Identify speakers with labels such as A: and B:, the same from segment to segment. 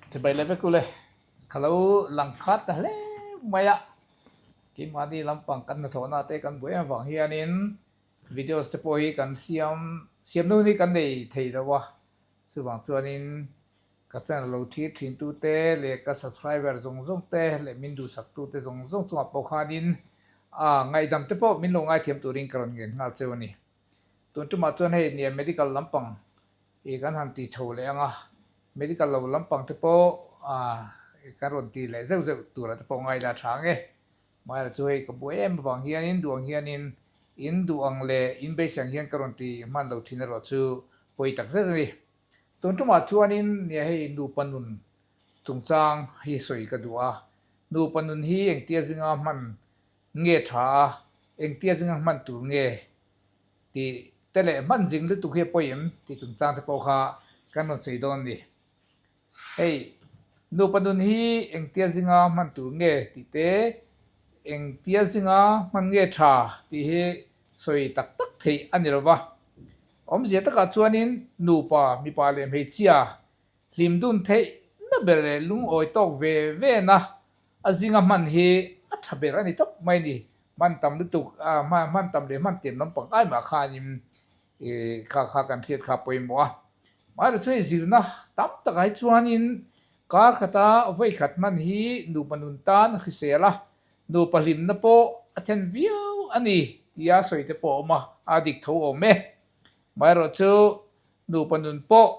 A: Chibai leh vek ule, ka lo lang khat ta hle mai a, keimahni lampang kan hnathawhna te kan buai em avang hianin videos te pawh hi kan siam siam nun hi kan nei thei lo a, chuvang chuanin ka channel lo thlir thin tu te leh ka subscriber zawng zawng te leh min duhsak tu te zawng zawng chungah pawh khanin ah ngaihdam te pawh min lo ngaithiam turin ka rawn ngen nghal cheu a ni. Tun tumah chuan hei nia medical lampang i kan han ti chho leh ang a, medical lo lampang te pawh kan rawn ti leh zeuh zeuh tura te pawh ngaila tha ang e. Mahela chu hei ka buai em avang hianin duh ang hianin in duh ang leh in beisei ang hian ka rawn ti hman lo thin erawh chu pawi tak zet a ni. Tun tumah chuanin nia hei nupa nun chungchang hi sawi ka duh a, nupa nun hi engtia zinga hman nge tha a, engtia zinga hman tur nge tih te leh hman zing lutuk hi a pawi em tih chungchang te pawh kha kan rawn sawi dawn a ni. Hei, nupa nun hi engtia zinga hman tur nge tih te, engtia zinga hman nge tha tih hi sawi tak tak theih a ni lo va. Awmzia takah chuanin nupa, mipa leh hmeichhia Hlim dun theih na ber leh lungawi tawk ve ve na a zinga hman hi a tha ber a ni tawp mai ni. Hman tam lutuk a hman tam leh hman tlem lampang ai mah khanin ih kha kha kan hriat kha a pawimawh a. Mahse chu hei zirna tam takah hi chuanin kar khata vawi khat hman hi nupa nun tan a hrisel a, nupa hlimna pawh a then viau a ni tia sawi te pawh a awm a, a dik tho awm e. Maherawh chu nupa nun pawh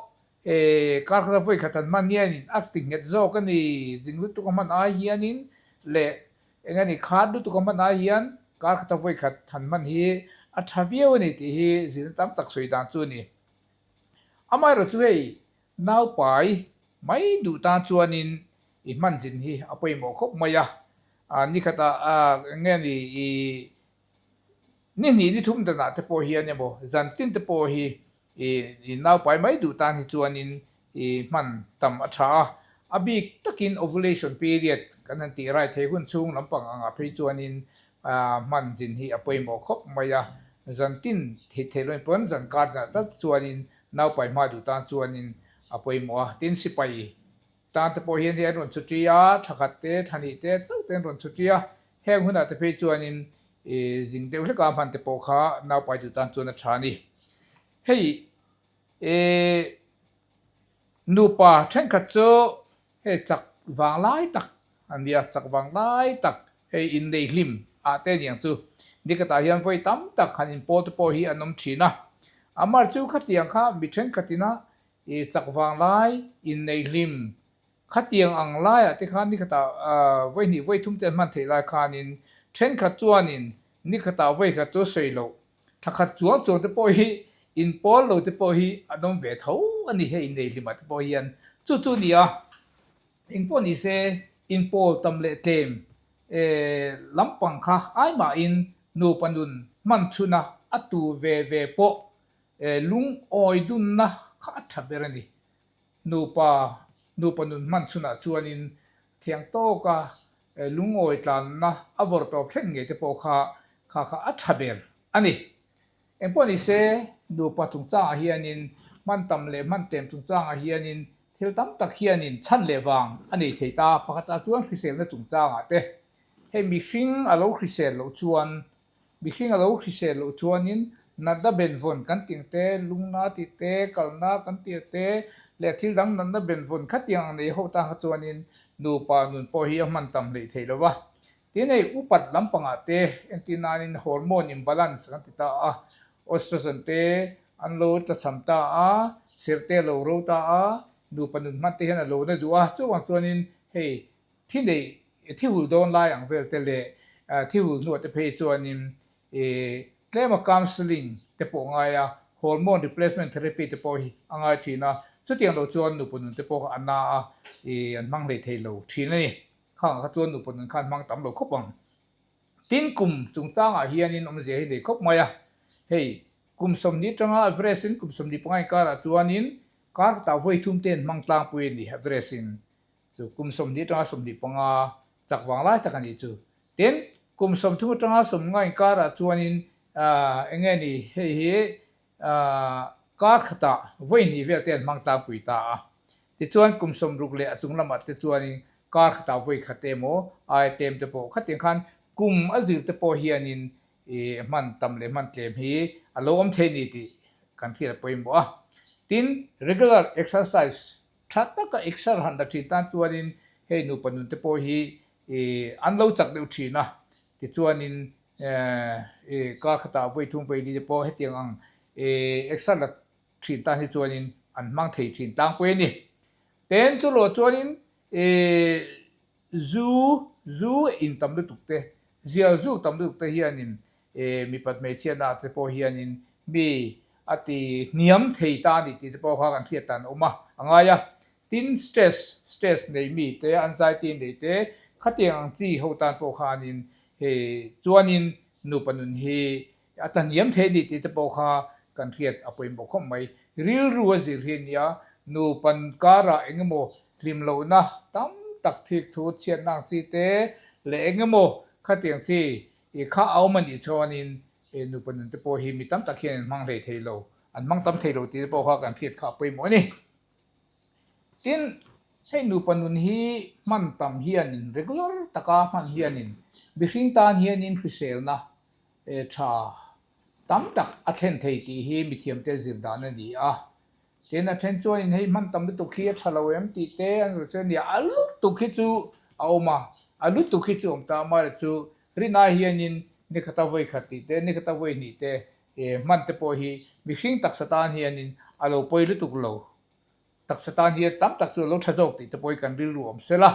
A: E, kar khat a vawi khat an hman hianin a ti nghet zawk a ni, zing lutuk a hman ai hianin leh eng a ni khat lutuk a hman ai hian kar khat a vawi khat han hman hi a tha viau a ni tih hi zirna tam tak sawi dan chu a ni. Amaherawh chu hei naupai mai duh tan chuanin i hman zin hi a pawimawh khawp mai a, nikhatah eng nge ni i Ni hnih ni thum danah te pawh hian emaw zan tin te pawh hi i naupai mai duh tan hi chuanin i hman tam a tha a. A bik takin ovulation period kan han tih rai thei hun chhung lampang angah phei chuanin hman zin hi a pawimawh khawp mai a. Zan tin theih theih loin pawn zan kar danah tal te chuanin naupai hma duh tan chuanin a pawimawh a. Tin sipai Tan te pawh hian hei an rawn chhuṭi a, thla khat te, thla hnih te chauh te an rawn chhuṭi a, heng hunah te phei chuanin ih zing deuh hleka hman te pawh kha naupai duh tan chuan a tha a ni. Hei ih nupa thenkhat chu hei chak vang lai tak an nia, chak vang lai tak hei innei hlim ah te aniang chu nikhatah hian vawi tam tak han inpawl te pawh hi an awm thin a, amar chu khatiang kha mi thenkhat ina I chak vang lai innei hlim khatiang ang laiah te khan nikhatah vawi hnih vawi thum te an hman theih lai khanin thenkhat chuanin nikhatah vawi khat chu sawi loh thla khat chuang chuang te pawh hi inpawl lo te pawh hi an awm ve tho a ni hei innei hlimah te pawh hian chu chu a ni a engpawh ni se inpawl tam leh tlem lampang kha ai mahin nupa nun hman chhuna a tu ve ve pawh Lungawi dunna kha a tha ber a ni. Nupa, nupa nun hman chhunah chuanin thiang tawka lungawi tlanna a vawrh tawp thlen ngei te pawh kha kha kha a tha ber a ni. Engpawh ni se, nupa chungchangah hianin hman tam leh hman tlem chungchangah hianin thil tam tak hianin chhan leh vang a nei thei ta. Pakhatah chuan hriselna chungchangah te, hei mihring a lo hrisel loh chuan Mihring a lo hrisel loh chuanin natna benvawn kan tih ang te, lungna tih te, kalna kan tih ang te leh thil dang natna benvawn khatiang ang nei ho tan kha chuanin nupa nun pawh hi a hman tam hleih theih lo va. Tin hei upat lampangah te entir nanin hormone imbalance kan ti ta a, oestrogen te an lo tlachham ta a, serh te a lo ro ta a, nupa nun hman te hian a lo na duh a, chuvang chuanin hei Thi neih, thi hul dawn lai ang vel te leh thi hul hnuah te phei chuanin tlema counselling te pawh a ngai a, hormone replacement therapy te pawh hi a ngai thin a, chutiang lo chuan nupa nun te pawh kha a na a, an hmang hlei thei lo thin a ni. Khangah kha chuan nupa nun kha an hmang tam lo khawp ang. Tin kum chungchangah hianin awmzia hi nei khawp mai a, hei kum 20 atanga average in kum 25 inkarah chuanin kar khatah vawi thum te an hmang tlangpui a ni average in. Chu kum 20 atanga 25 chak vang lai tak a nih chu. Tin, kum 30 atanga 50 inkarah chuanin eng nge ni hei hi kar khatah vawi hnih vel te an hmang tlangpui ta a. Tichuan kum 60 leh a chung lamah te chuanin kar khatah vawi khat emaw aia tlem te pawh khatiang khan kum a zir te pawh hianin i hman tam leh hman tlem hi a lo awm thei ni tih kan hriat a pawimawh a. Tin, regular exercise tha taka exer han la thin tan chuanin hei nupa nun te pawh hi i an lo chak deuh thin a, tichuanin i kar khatah vawi thum vawi li te pawh hetiang ang i exer la thin tan hi chuanin an hmang thei thin tlangpui a ni. Ten chu lawh chuanin i Zu, zu in tam lutuk te, zial zu tam lutuk te hianin mipat hmeichhiatna te pawh hianin mi a ti hniam thei ta a ni tih te pawh kha kan hriat dan a awm a, a ngai a. Tin, stress, stress nei mi te, anxiety nei te, khatiang ang chi ho tan pawh khanin hei chuanin nupa nun hi A ta hniam thei ni tih te pawh kha kan hriat a pawimawh khawp mai. Rilru a zir hi a nia, nupan karah eng emaw hlim lohna tam tak thik thu chhiatna ang chi te leh eng emaw khatiang chi i kha a awm a nih chuanin nupa nun te pawh hi mi tam tak hian an hmang hlei thei lo, an hmang tam thei lo tih te pawh kha kan hriat kha a pawimawh a ni. Tin, hei nupa nun hi hman tam hianin regular taka hman hianin mihring tan hianin hriselna tha tam tak a thlen thei tih hi mithiamte zir dan a ni a. Tin, a then chuanin hei hman tam lutuk hi a tha lo em tih te an rawn sawi a ni a, a lutuk hi chu a awm a, a lutuk hi chu a awm ta amaherawhchu chu rinai hianin nikhata vawi khat tih te, nikhata vawi hnih te hman te pawh hi mihring taksa tan hianin a lo pawi lutuk lo. Taksa tan hian tam tak chu a lo tha zawk tih te pawh hi kan rilru awm sel a.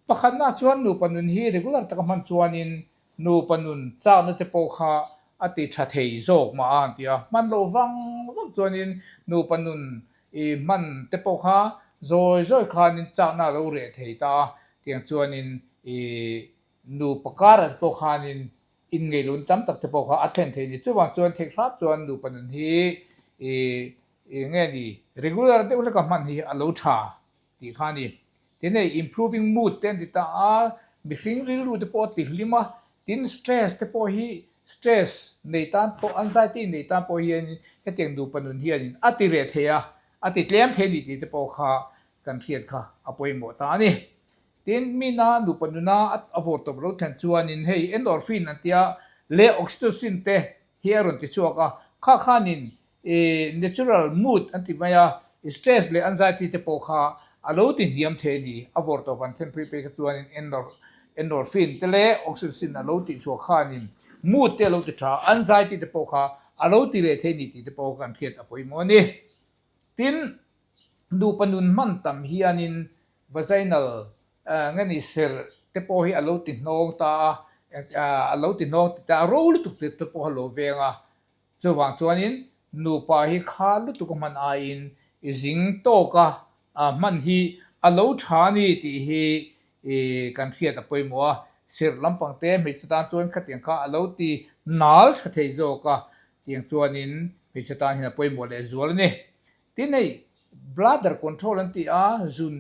A: Pakhatna chuan nupa nun hi regular taka hman chuanin nupa nun chakna te pawh kha a ti tha thei zawk mah a an ti a. Hman loh vang vang chuanin nupa nun i hman te pawh kha zawi zawi khanin chakna a lo reh thei ta a, tiang chuanin i nupa karah te pawh khanin inngeilun tam tak te pawh kha a thlen thei a ni. Chuvang chuan theih hrap chuan nupa nun hi i eng nge ni regular deuh hleka hman hi a lo tha tih kha a ni. Tin hei improving mood te an ti ta a, mihring rilru te pawh a ti hlim a, tin stress te pawh hi stress nei tan pawh anxiety nei tan pawh hian hetiang nupa nun hianin a ti reh thei a, a ti tlem thei a ni tih te pawh kha kan hriat kha a pawimawh ta a ni. Tin mina nupa nuna a vawr tawp lo thlen chuanin hei endorphin an tia leh oxytocin te hi a rawn ti chhuak a, kha khanin I natural mood an ti mai a, i stress leh anxiety te pawh kha a lo ti hniam thei a ni. A vawr tawp an thlenpui pek kha chuanin endorphin te leh oxytocin a lo tih chhuah khanin mood te a lo ti tha a, anxiety te pawh kha a lo ti reh thei a ni tih te pawh kha kan hriat a pawimawh a ni. Tin, nupa nun hman tam hianin vaginal nge ni serh te pawh hi a lo ti hnawng ta a, a lo ti hnawng ti ta a, ro lutuk te pawh a lo veng a. Chuvang chuanin nupa hi kha lutuk a hman aiin i zing tawka hman hi a lo tha a ni tih hi kan hriat a pawimawh a. Sirh lampang te hmeichhe tan chuan khatiang kha a lo ti nal tha thei zawk a, tiang chuanin hmeichhe tan hian a pawimawh leh zual a ni. Tin hei bladder control an ti a, zun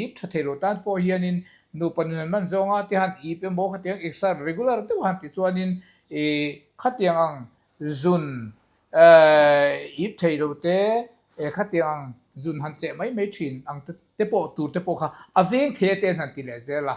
A: ip tha thei lo tan pawh hianin nupa nun an hman zawnga te han ip emaw khatiang exer regular deuh han ti chuanin I khatiang ang zun ip thei lo te, khatiang ang zun han cheh mai mai thin ang te pawh tur te pawh kha a veng thei a te an han ti leh zel a.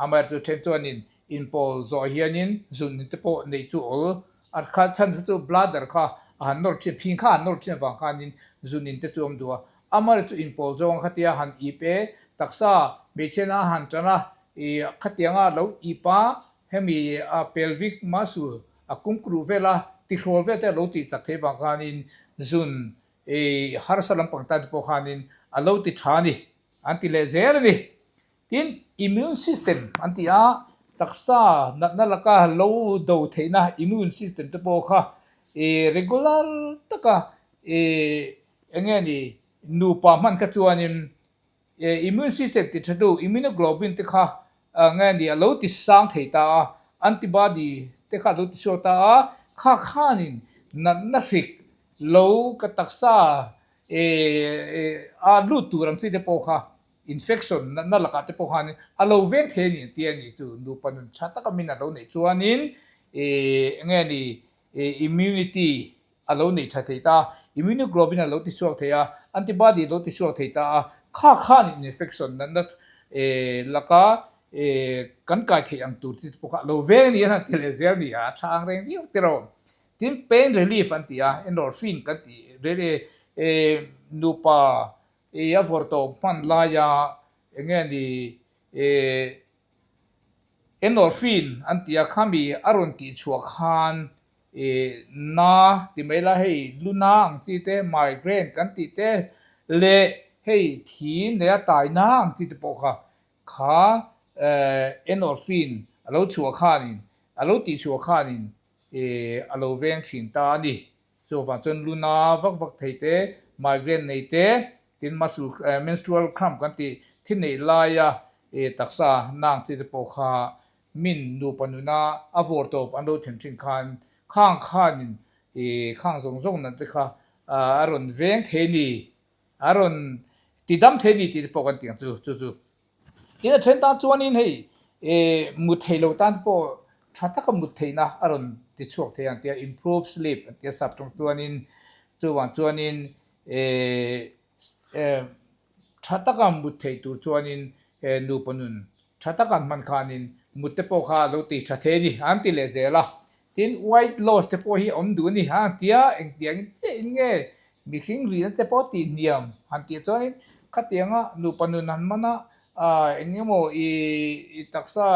A: Amaherawhchu then chuanin inpawl zawh hianin zun te pawh neih chu awl a kha chhan chu bladder kha a han nawr thin, phing kha a han nawr thin avang khanin zun in te chu a awm duh a. Amaherawhchu inpawl zawng khatia han ip e, taksa hmeichhian a han tan a, i khatianga lo ip a, Hemi a pelvic muscle a kumkruh vela tihrawl vel te a lo tih chak thei vang khanin zun i harsa lampang tan te pawh khanin a lo ti tha a ni an ti leh zel a ni. Tin, immune system an ti a, taksa natna laka lo do theihna immune system te pawh kha i regular taka i eng nge ni nupa hman kha chuanin Immune system ti tha tu immunoglobulin te kha nge ni a lo ti sang thei ta a, antibody te kha a lo ti chhuak ta a, kha khanin natna hrik lo ka taksa a lut tur ang chi te pawh kha infection natna lakah te pawh khanin a lo veng thei a ni tih a ni chu nupa nun tha taka min a lo neih chuanin nge ni immunity a lo nei tha thei ta, immunoglobulin a lo ti chhuak thei a, Antibody a lo ti chhuak thei ta a, kha khan infection natna laka kan kai theih ang tur chi te pawh kha a lo veng a ni a han ti leh zel a ni a, a tha ang reng viau te rawh. Tin, pain relief an ti a, endorphin kan tih nupa a vawrh tawp hman laia eng nge ni Endorphin an ti a, khami a rawn tih chhuah khan na ti mai la hei lu na ang chi te, migraine kan tih te leh hei thi neia tai na ang chi te pawh kha kha endorphin a lo chhuah khanin a lo tih chhuah khanin a lo veng thin ta a ni. Chuvang chuan lu na vak vak thei te, migraine nei te, tin muscle menstrual cramp kan tih thi neih laia taksa nang chi te pawh kha min nupa nuna a vawr tawp an lo then thin khan khang khanin khang zawng zawng nan te kha a rawn veng thei ni, a rawn ti dam thei ni tih te pawh kan tih ang chu chu chu. Tin a then tan chuanin hei mut theih loh tan pawh tha taka mut theihna a rawn ti chhuak thei ang tia improve sleep an tia sap tawng chuanin chuvang chuanin tha taka mut theih tur chuanin nupa nun tha taka an hman khanin mut te pawh kha a lo ti tha thei a ni an ti leh zel a. Tin weight loss te pawh hi a awm duh a ni a tia engtiangin chiah in nge Mihring rihna te pawh tih hniam han tih chuanin khatianga nupa nun han man a, eng emaw i taksa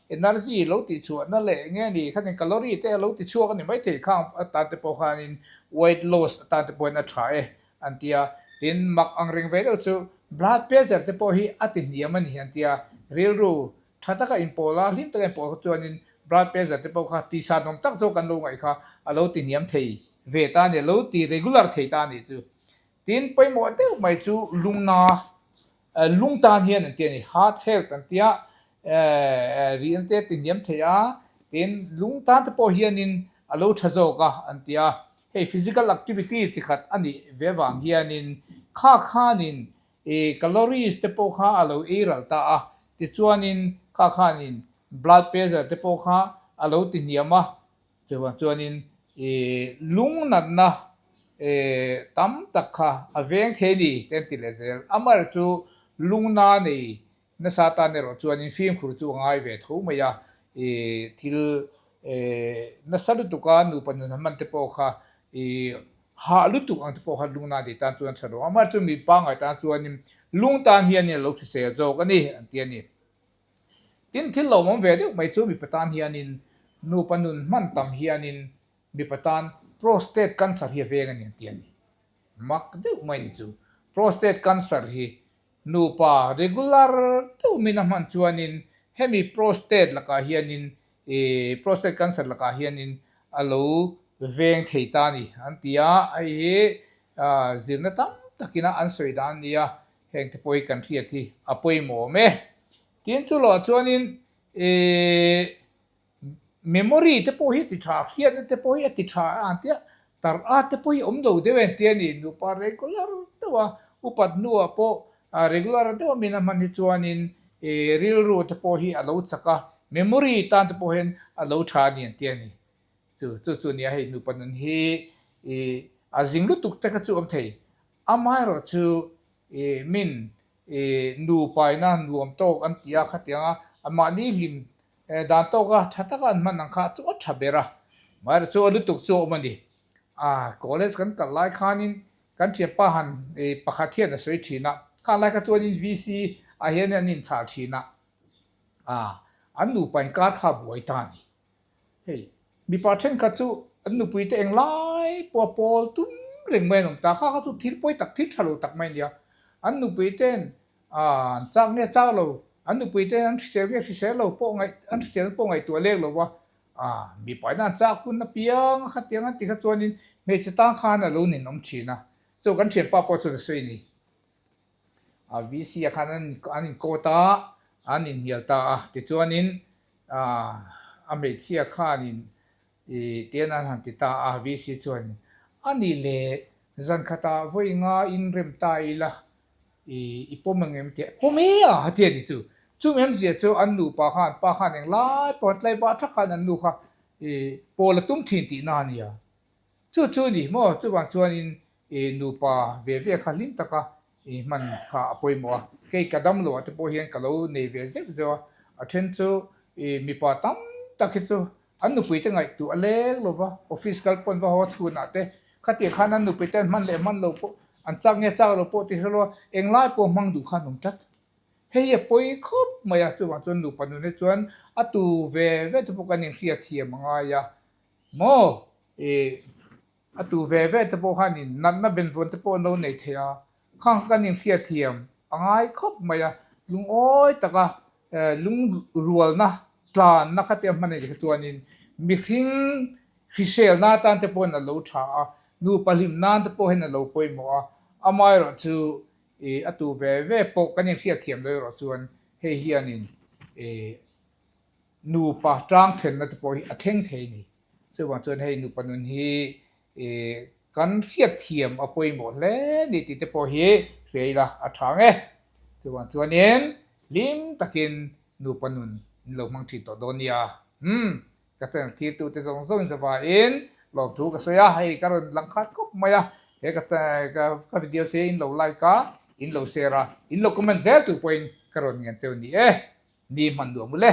A: energy lo tih chhuahna leh eng nge ni khatin calorie te a lo ti chhuak a ni maithei khang atan te pawh khanin weight loss atan te pawhin a tha e an ti a. Tin, mak ang reng ve deuh chu blood pressure te pawh hi a ti hniam a ni an ti a, rilru Tha taka inpawl a, hlim taka inpawl kha chuanin blood pressure te pawh kha tisa nawm tak zawk kan lo ngaih kha a lo ti hniam thei ve ta a ni, a lo ti regular thei ta a nih chu. Tin, pawimawh deuh mai chu lungna, lung tan hian an ti a ni, heart health an tia, rihna te a ti hniam thei a, tin lung tan te pawh hianin a lo tha zawk a an ti a. Hei physical activity chi khat a nih ve vang hianin kha khanin I calories te pawh kha a lo ei ral ta a, tichuanin kha khanin blood pressure te pawh kha a lo ti hniam a, chuvang chuanin i lung natna tam tak kha a veng thei a ni te an ti leh zel. Amaherawhchu chu lungna nei nasa tan erawh chuanin fimkhur chu a ngai ve tho mai a, i thil nasa lutuka nupa nun han hman te pawh kha i Hah lutuk ang te pawh khan lungna tih tan chuan tha lo. Amah chu mi pangngai tan chuanin lung tan hianin a lo hrisel zawk a ni an ti a ni. Tin, thil lo awm ve deuh mai chu mipa tan hianin nupa nun hman tam hianin mipa tan prostate cancer hi a veng a ni an ti a ni. Mak deuh mai ni chu. Prostate cancer hi Nupa regular deuh min a hman chuanin hemi prostate lakah hianin ih prostate cancer lakah hianin a lo veng thei ta a ni an ti a, hei hi zirna tam takina an sawi dan a ni a, heng te pawh hi kan hriat hi a pawimawh awm e. Tin chu loh chuanin ih Memory te pawh hi a ti tha, hriatna te pawh hi a ti tha a ang tia, tar a te pawh hi awm lo deuh em tia ni, nupa regular deuh a, upat hnuah pawh regular deuh a min a hman hi chuanin rilru te pawh hi a lo chak a, memory tan te pawh hian a lo tha a ni ang tia ni. Chu chu chu nia hei nupa nun hi a zing lutuk te kha chu awm thei, amaherawhchu min nupaina nuam tawk an ti a khatianga mahni hlim Dan tawka tha taka an hman ang kha chu a tha ber a, mahse chu a lutuk chu a awm a ni. A college kan kal lai khanin kan thianpa han pakhat hian a sawi thin a, khang lai kha chuanin VC ah hian an inchhah thin a, a an nupa inkar kha a buai ta a ni. Hei mipa thenkhat chu an nupui te englai pawh a pawl tum reng mai an awm ta, kha kha chu thil pawi tak thil tha lo tak mai a nia. An nupui ten An chak nge chak lo, an nupui te an hrisel nge hrisel lo pawh ngaih an hrisel pawh ngaihtuah lek lo va, a mipaina an chak hun apiang a khatiang an ti kha chuanin hmeichhe tang khan a lo ninawm thin a, chu kan thianpa pawh chuan a sawi a ni. A VC ah khan an an inkawt a, an inhnial ta a, tichuanin a a hmeichhia khanin i tian an han ti ta a, VC chuan a nih leh zan khatah vawi nga inrem ta ila I i pawm ang em tih pawm e a ha ti a ni chu. Chumi awmzia chu an nupa khan pa khan englai pawh an tlaiva tha khan an nu kha i pawl a tum thin tihna a nia. Chu chu a ni maw? Chuvang chuanin I nupa ve ve kha hlim taka i hman kha a pawimawh a, kei ka dam loh ah te pawh hian ka lo nei ve zeuh zeuh a, a then chu i mipa tam tak hi chu an nupui te ngaihtuah a leng lo va, office kal pawn va haw chhun ah te khatiang khan an nupui te an hman leh hman lo pawh an chak nge chak lo pawh ti hre lo a, englai pawh hmang duh khan awm tlat. Hei hi a pawi khawp mai a, chuvang chuan nupa nun hi chuan a tu ve ve te pawh kan inhriat thiam a ngai a maw i. A tu ve ve te pawh khanin natna benvawn te pawh an lo nei thei a, khang kha kan inhriatthiam a ngai khawp mai a, lungawi taka lungrualna tlanna kha te a hman a nih kha chuanin mihring hriselna atan te pawhin a lo tha a, nupa hlim nan te pawh hian a lo pawimawh a, amaherawh chu ih a tu ve ve pawh kan inhriatthiam loh erawh chuan hei hianin ih nupa tang thenna te pawh hi a thleng thei a ni. Chuvang chuan hei nupa nun hi kan hriatthiam a pawimawh hle ni tih te pawh hi hria ila a tha ang e. Chuvang chuanin hlim takin nupa nun in lo hmang thin tawh dawn nia. Umm ka channel thirtute zawng zawng in zavaiin lawmthu ka sawi a, hei ka rawn lang khat khawp mai a, he ka ka video se in lo like a, in lo share a, in lo comment zel tur pawhin ka rawn ngen cheu ni e. Ni hman duh ang u le.